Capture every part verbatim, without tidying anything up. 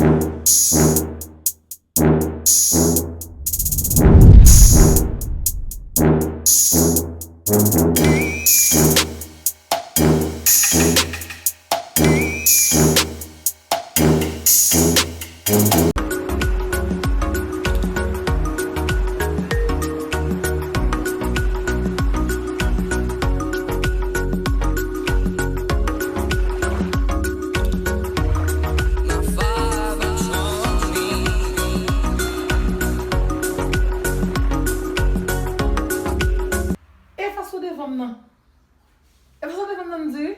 E fas ou devan m nan? E fas ou devan m nan, m di wi.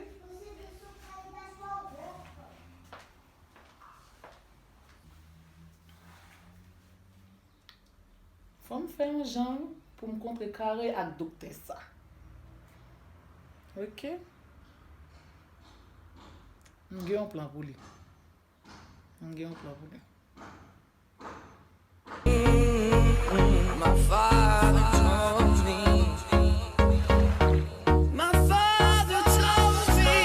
Fò m fè yon jan pou m kontrekare ak doktè sa. Oke. M gen yon plan pou li. M gen yon plan pou li. My father told me. My father told me.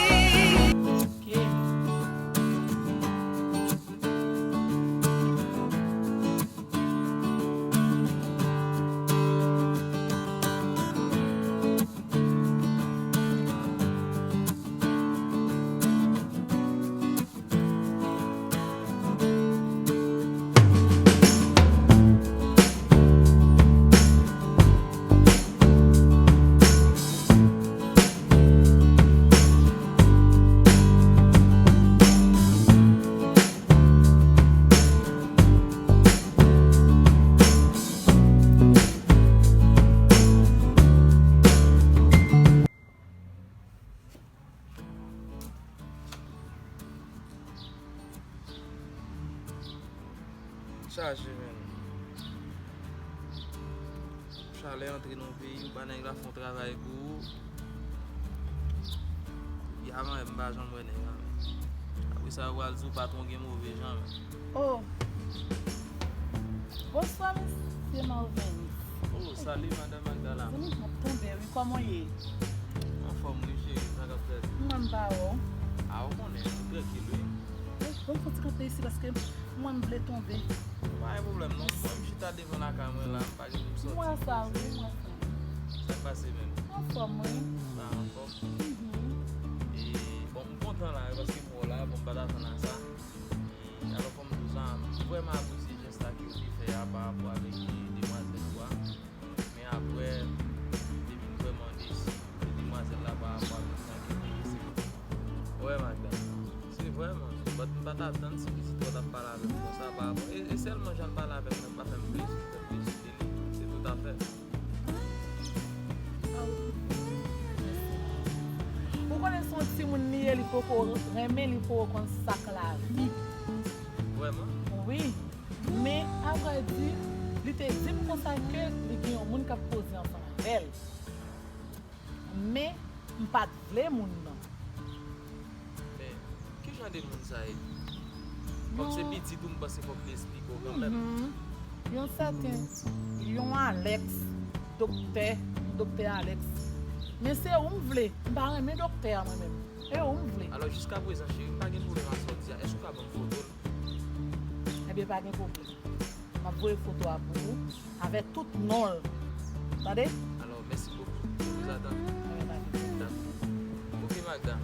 Chaje, menn. Chalè antre nan yon peyi, ou pa nèg la fè yon travay pou ou. Epi avan yè m pa janm wè nèg la, menn. Apre sa, yo pral di w patwon gen move jan, menn. Oh. Bonswa, mesye Marvens. Oh, salut, madame Magdala. Zanmi, m ap tonbe, wi. Kòman w ye? Anfòm, wi, cheri. Sa k ap fèt? Mwen, m pa wè w. A, ou konnen, nou trankil, wi. Bon, fò ti kanpe isi paske mwen m vle tonbe. Pa gen pwoblèm non. Mwen m chita devan lakay mwen la, m pa gen pou m sòti. Mwen sa wi, mwen sa. Sa k pase menm? Anfòm wi. Sa anfòm? Mhm. E, bon, m kontan la, paske m wè w la, bon, m pa t atann a sa. E, alò, fò m di w sa, m vrèman apresye jès la ke w te fè a pa rapò avèk, e, demwazèl ou a. Men apre, m te vin vrèman desi de demwazèl la pa rapò avèk sa ki te pase. Wè, madanm, se vrèman, but m pa t atann si pitit ou t ap pale avè m konsa pa rapò, e, e sèlman jan l pale avè m nan pa fè m plezi, m fè m plezi de li, se tout afè. Ou konnen se yon timoun li ye, li poko renmen, li poko konn sa k lavi. Vrèman? Wi. Men, avrèdi, li te di m konsa ke li gen yon moun k ap koze ansanm avè l. Men, m pa t vle moun nan. Men, ki jan de moun sa ye? Kòm se pitit ou, m panse fòk li esplike w kanmenm. Mhm. Yon sèten, yon Alex, doktè, doktè Alex. Men se ou m vle, m pa renmen doktè a mwen menm. E ou m vle. Alò, jiska prezan, cheri, m pa gen pwoblèm ak sa w di a. Èske w ka ban m foto l? Ebyen, pa gen pwoblèm. M ap voye foto a pou ou, avèk tout non l. Tande? Alò, mèsi bokou. Mwen atann. Ebyen, pa gen pwoblèm. Dakò. Ok, Magda.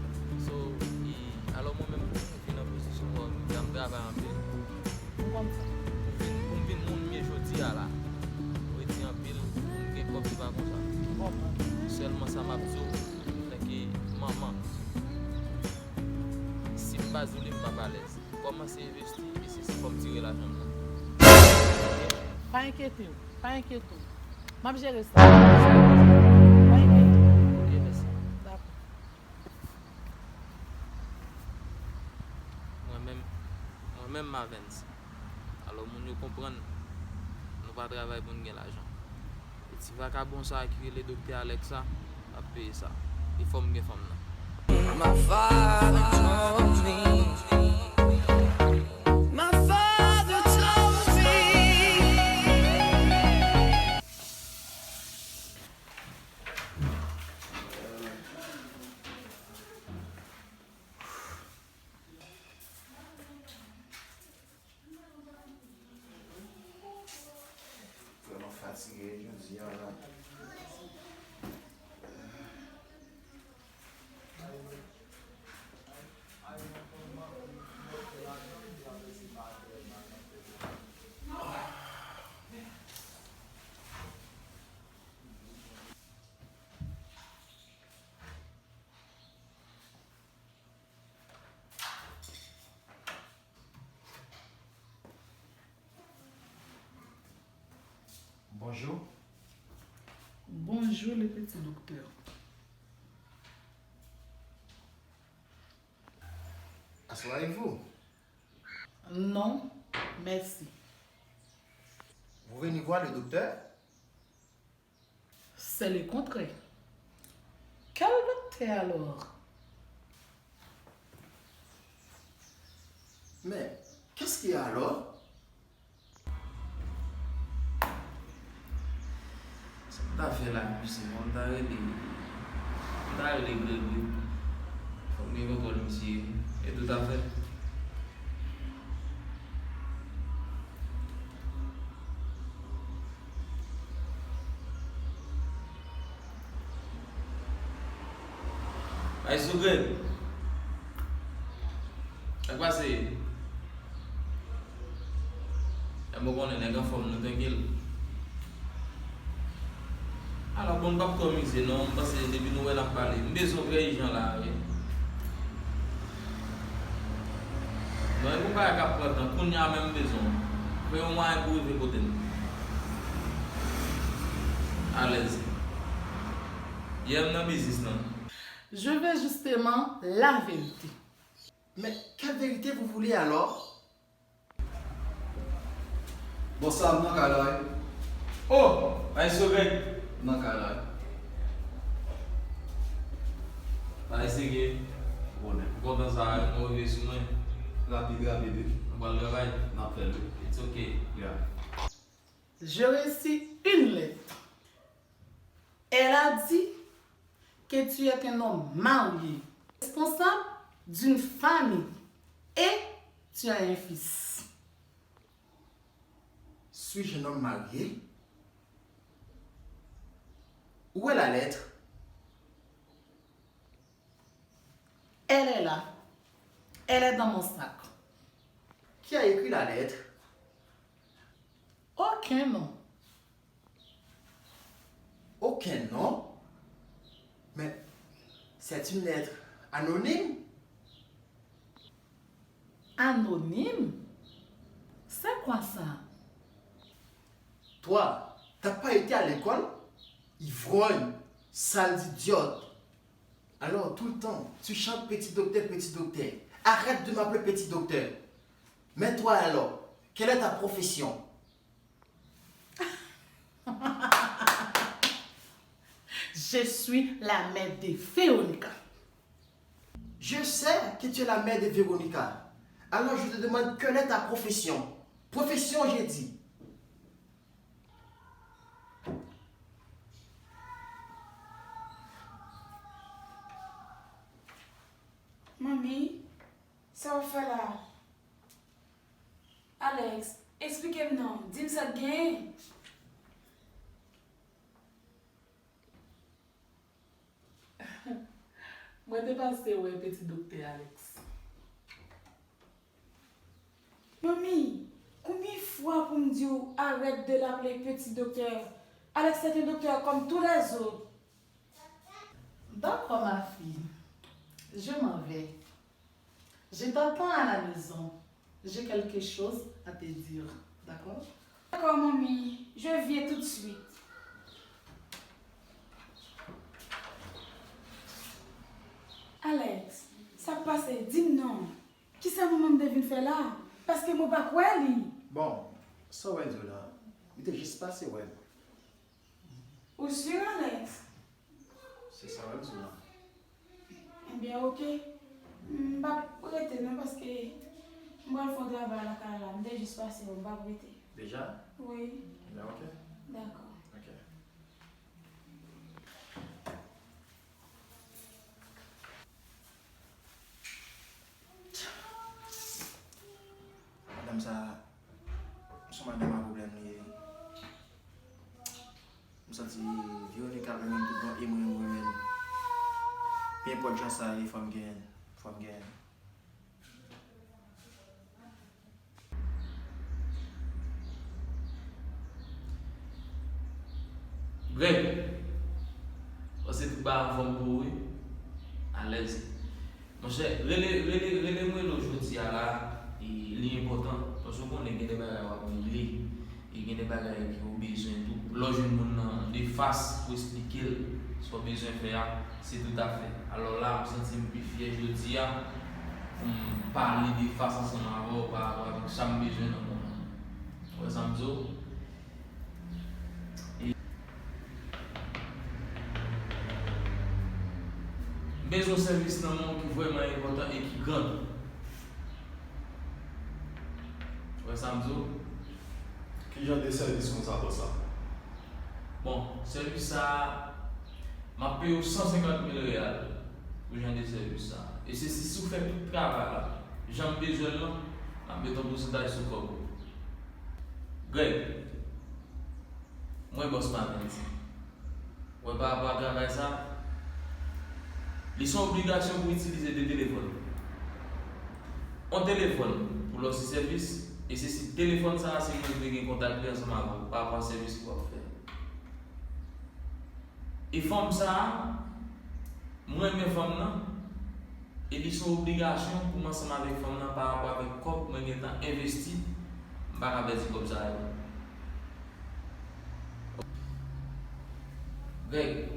So, e, alò, mwen menm, pou m vin nan pozisyon sa w, m travay anpil. M konn sa. Pou m vin, pou m vin moun m ye jodi a la. Ou redi anpil, pou m gen kòb, se pa konsa. M konprann. Sèlman sa m ap di w, antanke manman, si m pa di w li, m p ap alèz. Kòmanse envesti, e se, se fò m tire lajan m nan. Pa enkyete w, pa enkyete w. M ap jere sa. Pa enkyete w. Ok, mèsi. Dakò. Mwen menm, mwen menm Mavens. Alò, moun yo konprann, nou pa travay pou n gen lajan. E ti vakabon sa a ki rele Doktè Alex la, ap peye sa. E fò m gen fanm nan. My father told me. My father told me. Fatige jodi a la. Bonjour. Bonjour, le petit docteur. Asseyez-vous. Non, merci. Vous venez voir le docteur? C'est le contraire. Quel docteur alors? Mais qu'est-ce qu'il y a alors? Sa m ta fè la, misye? Bon, m ta rele, m ta rele Gregri. Fòk m gen kontwòl misye. E tout afè. Ay sou Greg. Sa k pase? Èm ou konnen nèg anfòm nou trankil. Alò bon, m p ap twò mize non, m panse depi nou wè n ap pale. M bezwen w trè ijan la wi. Non, e pou bagay k ap pran tan, kounye a menm m bezwen w. Kreye yon mwayen pou w rive kote m. Alèz. Yè m nan biznis lan. Je veux justement la vérité. Mais quelle vérité vous voulez alors? Bonswa, m nan kay la wi. Oh! Maestro Greg! M nan kay la wi. Bagay serye. Bonè. M kontan sa, nou rive sou mwen. Rapid, rapid wi. Nou pral travay. N ap fè l wi. It's ok. Yeah. Je reçus une lettre. Elle a dit que tu es un homme marié, responsable d'une famille et tu as un fils. Suis-je un homme marié? Où est la lettre? Elle est là. Elle est dans mon sac. Qui a écrit la lettre? Aucun nom. Aucun nom? Mais c'est une lettre anonyme. Anonyme? C'est quoi ça? Toi, t'as pas été à l'école? Ivrogne, sale d'idiot. Alors, tout le temps, tu chantes petit docteur, petit docteur. Arrête de m'appeler petit docteur. Mais toi alors, quelle est ta profession? Je suis la mère de Véronica. Je sais que tu es la mère de Véronica. Alors je te demande quelle est ta profession. Profession, j'ai dit. Manmi, sa w ap fè la? Alex, eksplike m non, di m sa k genyen. Mwen te pase wè peti doktè Alex. Manmi, konbyen fwa pou m di w arrête de l'appeler petit docteur? Alex est un docteur comme tous les autres. D'accord, ma fille. Je m'en vais. Je t'attends à la maison. J'ai quelque chose à te dire. D'accord? D'accord, manmi. Je viens tout de suite. Alex, sa k pase? Di m non. Kisa manman m te vin fè la? Paske mwen pa kwè li. Bon, sa w wè l di w la? Li te jis pase wè m. Ou si, Alex? Se sa w wè m di w la. Ebyen, oke. M p ap rete non, paske m pral fè yon travay lakay la. M te jis pase wè w, m p ap rete. Deja? Wi. Ebyen, oke. Dakò. Oke. Madanm sa, se yon madanm a pwoblèm li ye. M santi Véronique ap renmen m tout bon e mwen, mwen renmen l. Pe enpòt jan sa ye, fò m genyen l. Fò m genyen l. Greg, panse tout bagay anfòm pou ou, wi? Alèz. Monchè, rele, rele, rele m, rele w jodi a la, e li enpòtan, paske w konnen gen de bagay w ap regle, e gen de bagay ke w bezwen tou. Lè w jwenn moun nan de fas pou esplike l sa w bezwen fè a, se toutafè. Alò la, m santi m pi fyè jodi a pou m pale de fas ansanm avè w pa rapò avèk sa m bezwen nan moman an. Ou wè sa m di w? E m bezwen sèvis nan men w ki vrèman enpòtan e ki gran tou. Ou wè sa m di w? Ki jan de sèvis konsa, bòs la? Bon, sèvis sa a, m ap peye w san senkant mil reyal pou jan de sèvis sa a. E se si, si w fè tout travay la, jan m bezwen l lan, m ap mete yon pousantaj sou kòb ou. Greg, mwen bòs Mavendy. Wè, pa rapò a travay sa, li se yon obligasyon pou itilize de telefòn. Yon telefòn pou lè w se sèvis, e se si telefòn sa a se mwen ki te gen kontak li ansanm avè w pa rapò a sèvis ke w ap fè. E fanm sa a, mwen renmen fanm nan, e li se yon obligasyon pou m ansanm avèk fanm nan pa rapò avèk kòb mwen gentan envesti, m pa ka pèdi kòb sa yo. Greg,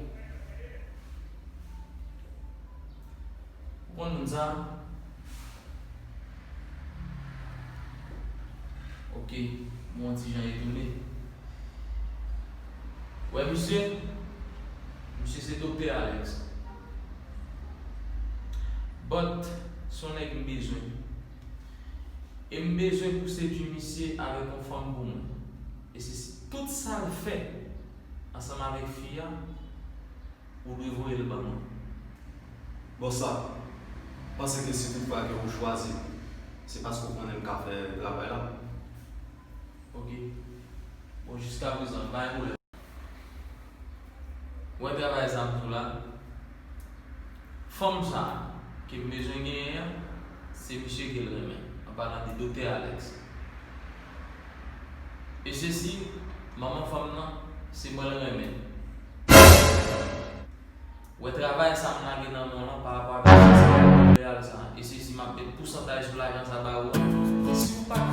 ou konn moun sa? Ok, m yon ti jan etone. Wè, misye, misye se Doktè Alex. But, se yon nèg m bezwen. E m bezwen pou sedui misye avèk yon fanm pou mwen. E se si tout sa l fè ansanm avèk fi a, ou dwe voye l ban mwen. Bòs la, m panse ke si toutfwa ke ou chwazi m, se paske ou konnen m ka fè travay la. Ok. Bon, jiskaprezan, pa gen pwoblèm. Ou wè travay sa m di w la? Fanm sa a ke m bezwen genyen an, se misye ke l renmen, an palan de Doktè Alex. E se si, manman fanm nan, se mwen l renmen. Ou wè travay sa m lage nan men w lan pa rapò avèk san senkant mil reyal sa a, e se si m ap met pousantaj sou lajan sa ba ou an. Si ou pa